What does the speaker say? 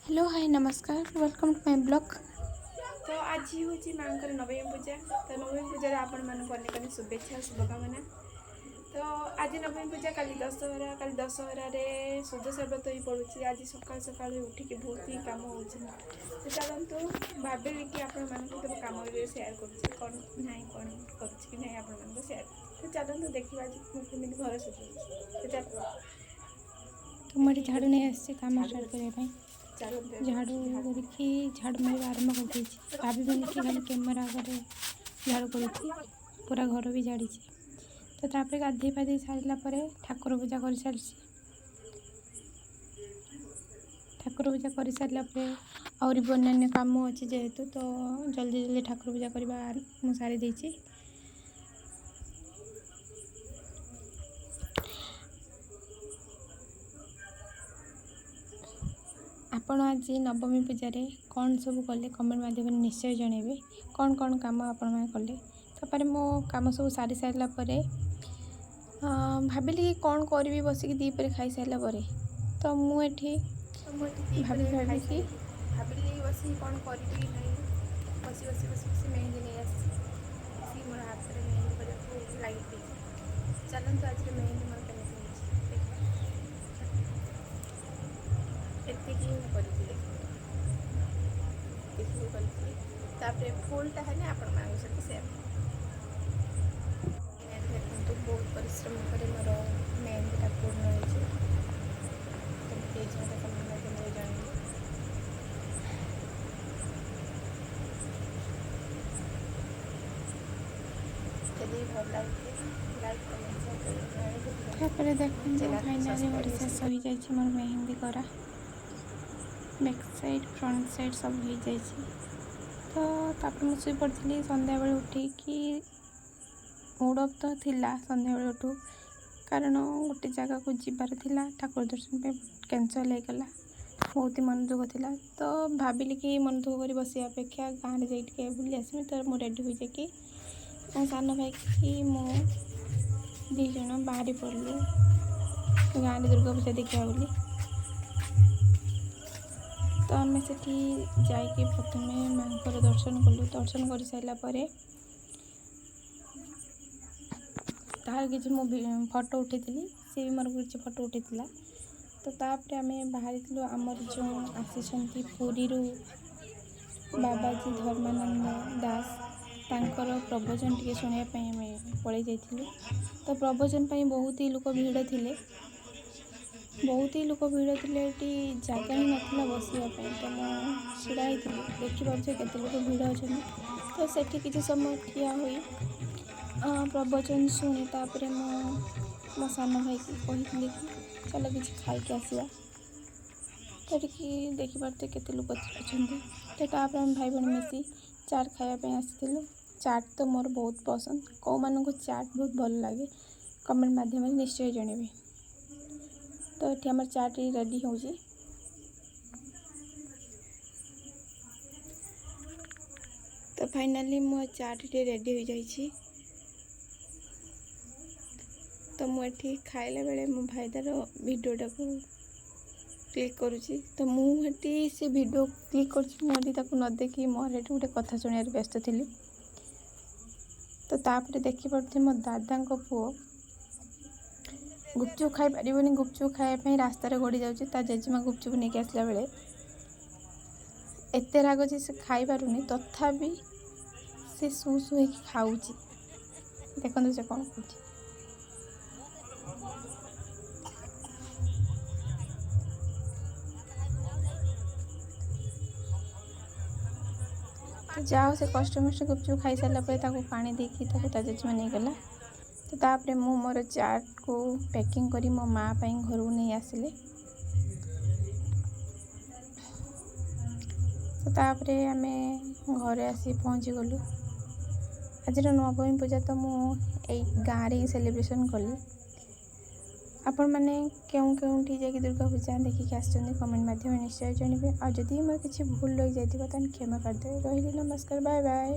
Hello high ନମସ୍କାର, welcome to my blog. ତ ଆଜି ହେଉଛି ମାଆଙ୍କର ନବମୀ ପୂଜା। ତ ନବମୀ ପୂଜାରେ ଆପଣମାନଙ୍କୁ ଅନେକ ଅନେକ ଶୁଭେଚ୍ଛା ଓ ଶୁଭକାମନା। ତ ଆଜି ନବମୀ ପୂଜା, କାଲି ଦଶହରା। କାଲି ଦଶହରାରେ ସୁଦଶା ବ୍ରତ ବି ପଡ଼ୁଛି। ଆଜି ସକାଳୁ ସକାଳୁ ଉଠିକି ବହୁତ ହିଁ କାମ ହେଉଛି। ତ ଚାଲନ୍ତୁ, ଭାବିଲି କି ଆପଣମାନଙ୍କୁ ତ କାମ ବି ସେୟାର କରୁଛି, କ'ଣ ନାହିଁ କ'ଣ କରୁଛି କି ନାହିଁ ଆପଣମାନଙ୍କୁ ସେୟାର କରୁଛି। ତ ଚାଲନ୍ତୁ ଦେଖିବା ଆଜି ମୁଁ କେମିତି ଘର ସଜାଉଛି। ତ ଚାଲ। ତ ମୁଁ ଏଠି ଝାଡ଼ୁ ନେଇ ଆସିଛି କାମ ଷ୍ଟାର୍ଟ କରିବା ପାଇଁ। ଚାଲନ୍ତୁ ଏବେ ଝାଡ଼ୁ ଧରିକି ଝାଡ଼ୁ ମାରିବା ଆରମ୍ଭ କରିଦେଇଛି। ଭାବିବେନି କି ଖାଲି କ୍ୟାମେରା ଆଗରେ ଝାଡ଼ୁ କରୁଛି, ପୁରା ଘର ବି ଝାଡ଼ିଛି। ତ ତାପରେ ଗାଧେଇ ପାଧେଇ ସାରିଲା ପରେ ଠାକୁର ପୂଜା କରିସାରିଛି। ଠାକୁର ପୂଜା କରିସାରିଲା ପରେ ଆହୁରି ବି ଅନ୍ୟାନ୍ୟ କାମ ଅଛି ଯେହେତୁ, ତ ଜଲ୍ଦି ଜଲ୍ଦି ଠାକୁର ପୂଜା କରିବା ମୁଁ ସାରି ଦେଇଛି। ଆପଣ ଆଜି ନବମୀ ପୂଜାରେ କ'ଣ ସବୁ କଲେ କମେଣ୍ଟ ମାଧ୍ୟମରେ ନିଶ୍ଚୟ ଜଣାଇବେ, କ'ଣ କ'ଣ କାମ ଆପଣମାନେ କଲେ। ତାପରେ ମୋ କାମ ସବୁ ସାରି ସାରିଲା ପରେ ଭାବିଲି କି କ'ଣ କରିବି ବସିକି ଦ୍ୱିପହରେ ଖାଇସାରିଲା ପରେ। ତ ମୁଁ ଏଠି ତ ମୁଁ ଏଠି ଭାବି ଦ୍ୱିପହରେ ଭାବିକି ଖାଇସାରିକି ଭାବିଲି ବସିକି କ'ଣ କରିବି ନାହିଁ, ବସି ବସି ବସି ବସି ମେହେନ୍ଦି ନେଇ ଆସିଛି। ଆସିକି ମୋର ହାତରେ ମେହେନ୍ଦି କରିବାକୁ ଲାଗି ପଡ଼ିଛି। ଚାଲନ୍ତୁ, ଆଜିର ମେହେନ୍ଦି ମୋର କେମିତି ହେଇଛି ଦେଖିବା। ଏତିକି ମୁଁ କରିଛି, ଦେଖନ୍ତୁ, ଏତିକି ସବୁ କରିଛି। ତାପରେ ଫୁଲ୍ଟା ହେଲେ ଆପଣମାନଙ୍କ ସହିତ ସେୟାର। ଦେଖନ୍ତୁ, ବହୁତ ପରିଶ୍ରମ କରି ମୋର ମେହେନ୍ଦିଟା ପୂର୍ଣ୍ଣ ହେଇଛି। କେମିତି ହେଇଛି ମୋତେ କମେଣ୍ଟ ମାଧ୍ୟମରେ ଜଣାଇବେ। ଯଦି ଭଲ ଲାଗିଛି, ଲାଇକ୍, କମେଣ୍ଟ, ସେୟାର କରିବାକୁ ଭୁଲିବେନି। ତାପରେ ଦେଖନ୍ତୁ, ଚ୍ୟାନେଲକୁ ଫାଇନାଲି ମୋର ସବସ୍କ୍ରାଇବ୍ ଶେଷ ହୋଇଯାଇଛି ମୋର ମେହେନ୍ଦି କରା। ବ୍ୟାକ୍ ସାଇଡ଼୍, ଫ୍ରଣ୍ଟ ସାଇଡ଼୍ ସବୁ ହେଇଯାଇଛି। ତ ତାପରେ ମୁଁ ଶୋଇପଡ଼ିଥିଲି। ସନ୍ଧ୍ୟାବେଳେ ଉଠିକି ମୁଡ଼୍ ଅଫ୍ ତ ଥିଲା ସନ୍ଧ୍ୟାବେଳେ ଉଠୁ, କାରଣ ଗୋଟେ ଜାଗାକୁ ଯିବାର ଥିଲା ଠାକୁର ଦର୍ଶନ ପାଇଁ, କ୍ୟାନସଲ୍ ହେଇଗଲା। ବହୁତ ହି ମନ ଦୁଃଖ ଥିଲା। ତ ଭାବିଲି କି ମନ ଦୁଃଖ କରି ବସିବା ଅପେକ୍ଷା ଗାଁରେ ଯାଇ ଟିକେ ବୁଲି ଆସିବି। ତ ମୁଁ ରେଡ଼ି ହୋଇଯାଇକି ମୋ ସାନ ଭାଇକି ମୁଁ 2 ଜଣ ବାହାରି ପଡ଼ିଲୁ ଗାଁରେ ଦୁର୍ଗା ପୂଜା ଦେଖିବା ବୋଲି। ତ ଆମେ ସେଠି ଯାଇକି ପ୍ରଥମେ ମାଆଙ୍କର ଦର୍ଶନ କଲୁ। ଦର୍ଶନ କରିସାରିଲା ପରେ ତାହାର କିଛି ମୁଁ ଫଟୋ ଉଠାଇଥିଲି, ସେ ବି ମୋର କିଛି ଫଟୋ ଉଠାଇଥିଲା। ତ ତାପରେ ଆମେ ବାହାରିଥିଲୁ, ଆମର ଯେଉଁ ଆସିଛନ୍ତି ପୁରୀରୁ ବାବାଜୀ ଧର୍ମାନନ୍ଦ ଦାସ, ତାଙ୍କର ପ୍ରବଚନ ଟିକେ ଶୁଣିବା ପାଇଁ ଆମେ ପଳେଇ ଯାଇଥିଲୁ। ତ ପ୍ରବଚନ ପାଇଁ ବହୁତ ହି ଲୋକ ଭିଡ଼ ଥିଲେ, ବହୁତ ହି ଲୋକ ଭିଡ଼ ଥିଲେ। ଏଠି ଜାଗା ହିଁ ନଥିଲା ବସିବା ପାଇଁ। ତ ମୁଁ ଛିଡ଼ା ହେଇଥିଲି, ଦେଖିପାରୁଛି କେତେ ଲୋକ ଭିଡ଼ ଅଛନ୍ତି। ତ ସେଠି କିଛି ସମୟ ଠିଆ ହୋଇ ପ୍ରବଚନ ଶୁଣି ତାପରେ ମୁଁ ମୋ ସାନ ଭାଇକି କହିଥିଲି କି ଚାଲ କିଛି ଖାଇକି ଆସିବା। ତ ଏଠିକି ଦେଖିପାରୁଥିବେ କେତେ ଲୋକ ଅଛନ୍ତି। ତ ତାପରେ ଆମେ ଭାଇ ଭଉଣୀ ମିଶି ଚାଟ୍ ଖାଇବା ପାଇଁ ଆସିଥିଲୁ। ଚାଟ୍ ତ ମୋର ବହୁତ ପସନ୍ଦ। କେଉଁମାନଙ୍କୁ ଚାଟ୍ ବହୁତ ଭଲ ଲାଗେ କମେଣ୍ଟ ମାଧ୍ୟମରେ ନିଶ୍ଚୟ ଜଣାଇବେ। ତ ଏଠି ଆମର ଚାଟ୍ ରେଡ଼ି ହେଉଛି। ତ ଫାଇନାଲି ମୋ ଚାଟ୍ଟି ରେଡ଼ି ହୋଇଯାଇଛି। ତ ମୁଁ ଏଠି ଖାଇଲା ବେଳେ ମୋ ଭାଇ ତାର ଭିଡ଼ିଓଟାକୁ କ୍ଲିକ୍ କରୁଛି। ତ ମୁଁ ଏଠି ସେ ଭିଡ଼ିଓ କ୍ଲିକ୍ କରୁଛି, ମୁଁ ଏଠି ତାକୁ ନ ଦେଖି ମୋର ଏଠି ଗୋଟେ କଥା ଶୁଣିବାରେ ବ୍ୟସ୍ତ ଥିଲି। ତ ତାପରେ ଦେଖିପାରୁଥିଲି ମୋ ଦାଦାଙ୍କ ପୁଅ ଗୁପଚୁପ୍ ଖାଇପାରିବନି, ଗୁପଚୁପ୍ ଖାଇବା ପାଇଁ ରାସ୍ତାରେ ଗଡ଼ି ଯାଉଛି। ତା ଜେଜେମା ଗୁପଚୁପ୍ ନେଇକି ଆସିଲା ବେଳେ ଏତେ ରାଗ ଯେ ସେ ଖାଇପାରୁନି, ତଥାପି ସେ ସୁ ସୁ ହେଇକି ଖାଉଛି। ଦେଖନ୍ତୁ ସେ କ'ଣ କହୁଛି। ତ ଯାଉ ସେ କଷ୍ଟମଷ୍ଟେ ଗୁପଚୁପ୍ ଖାଇସାରିଲା ପରେ ତାକୁ ପାଣି ଦେଇକି ତାକୁ ତା ଜେଜେମା ନେଇଗଲା। ତ ତାପରେ ମୁଁ ମୋର ଚାଟ୍କୁ ପ୍ୟାକିଂ କରି ମୋ ମା' ପାଇଁ ଘରକୁ ନେଇ ଆସିଲି। ତ ତାପରେ ଆମେ ଘରେ ଆସି ପହଞ୍ଚିଗଲୁ। ଆଜିର ନବମୀ ପୂଜା ତ ମୁଁ ଏଇ ଗାଁରେ ହିଁ ସେଲିବ୍ରେସନ୍ କଲି। ଆପଣମାନେ କେଉଁ କେଉଁଠି ଯାଇକି ଦୁର୍ଗା ପୂଜା ଦେଖିକି ଆସିଛନ୍ତି କମେଣ୍ଟ ମାଧ୍ୟମରେ ନିଶ୍ଚୟ ଜଣାଇବେ। ଆଉ ଯଦି ମୋର କିଛି ଭୁଲ ରହିଯାଇଥିବ ତାହେଲେ କ୍ଷମା କରିଦେବେ। ରହିଲି, ନମସ୍କାର, ବାଏ ବାଏ।